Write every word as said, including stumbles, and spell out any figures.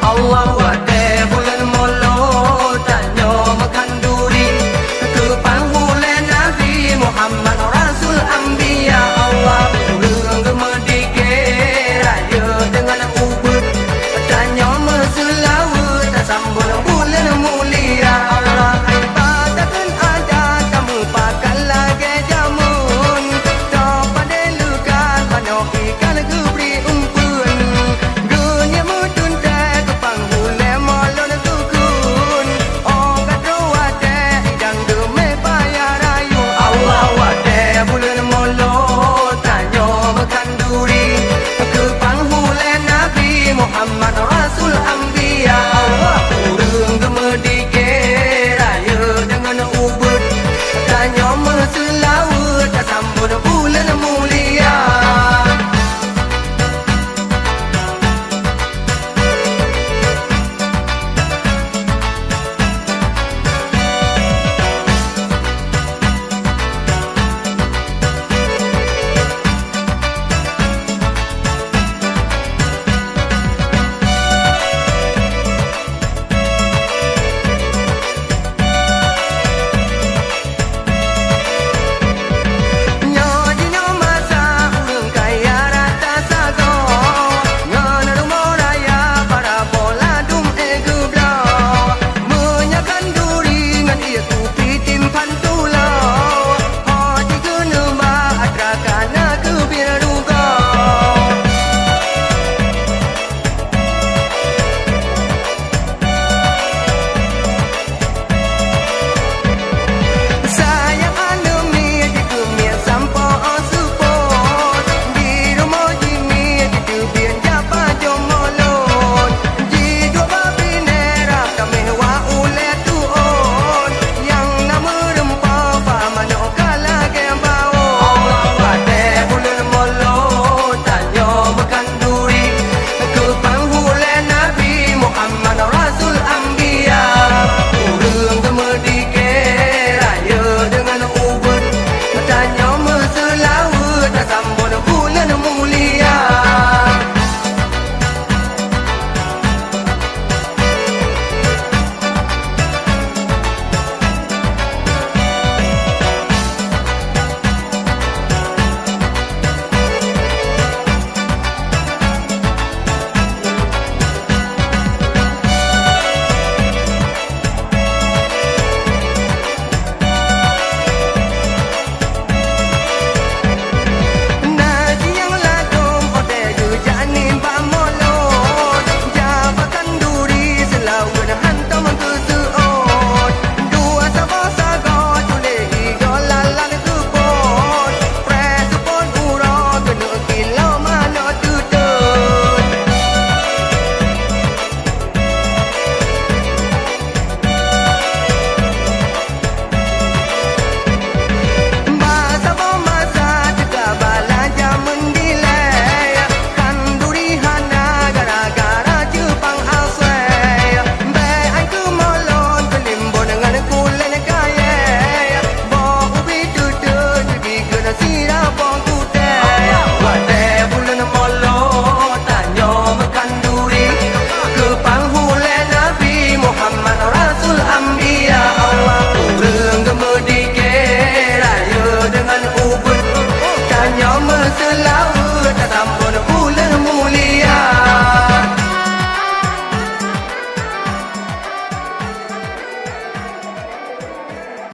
Allah watèe buleuen mulod tanyoe meukhanduri, keu panghulèe Nabi Muhammad Rasul Anbiya. Allah ureueng geumeudike rayeuk deungon ubit, tanyoe meuseulaweuet tasambot buleuen mulia. Allah ibadat keu adat tameupakat lagèe jameun, toh padé leukat manok ikan geubri umpeuen. Geunyan meuteuntèe keu panghulèe mulod tukheun, 'oh ka troh watèe idang geumè payah rayeuk. Allah watèe buleuen mulod tanyoe meukhanduri, keu panghulèe Nabi Muhammad Rasul Anbiya. Allah ureueng geumeudike rayeuk deungon ubit, tanyoe meuseulaweuet tasambot buleuen mulia. Nyoe jinoe masa ureueng kaya rata sagoe, ngon rumoh raya para boh ladum ék geubloe. Meunyoe khanduri ngon ié kupi timphan tuloe, ho jikeuneuk ba atra kana keubiet rugoe. Sayang aneuk miet jikeumiet sampoe seupôt, di rumoh jimiet jiteubiet jak pajoh mulod. Jiduek bak binéh rab ka meuwah ulèe tuôn, nyang na meurumpok fa manok ka lagèe bawon. Allah watèe buleuen mulod tanyoe meukan duri, keu panghulèe Nabi Muhammad Rasul Anbiya. Ureueng geumeudike rayeuk deungon ubit, tanyoe meuseulaweuet tasambot buleuen mulia. Na jih nyang ladôm óh tée geujak nibak mulod, jak bak khanduri seulaweuet hantom geuseuôt. Dua saboh sagoe tuléh igoe lalat geupot, preh seupôt uroe keuneuk kilo manok teuteuen. Bak saboh masa teuka bala jameun dilée, khanduri hana gara-gara ceupang asée. Bék ai keu mulod teulimbon ngon kulét kayée, boh ubi teuteuen jeuet dikeue sira boh gutée. Watée buleuen mulod tanyoe meukan duri, keu panghulée Nabi Muhammad Rasul Anbiya Allah. Ureueng geumeudike rayeuk deungon ubeuet, tanyoe meuseula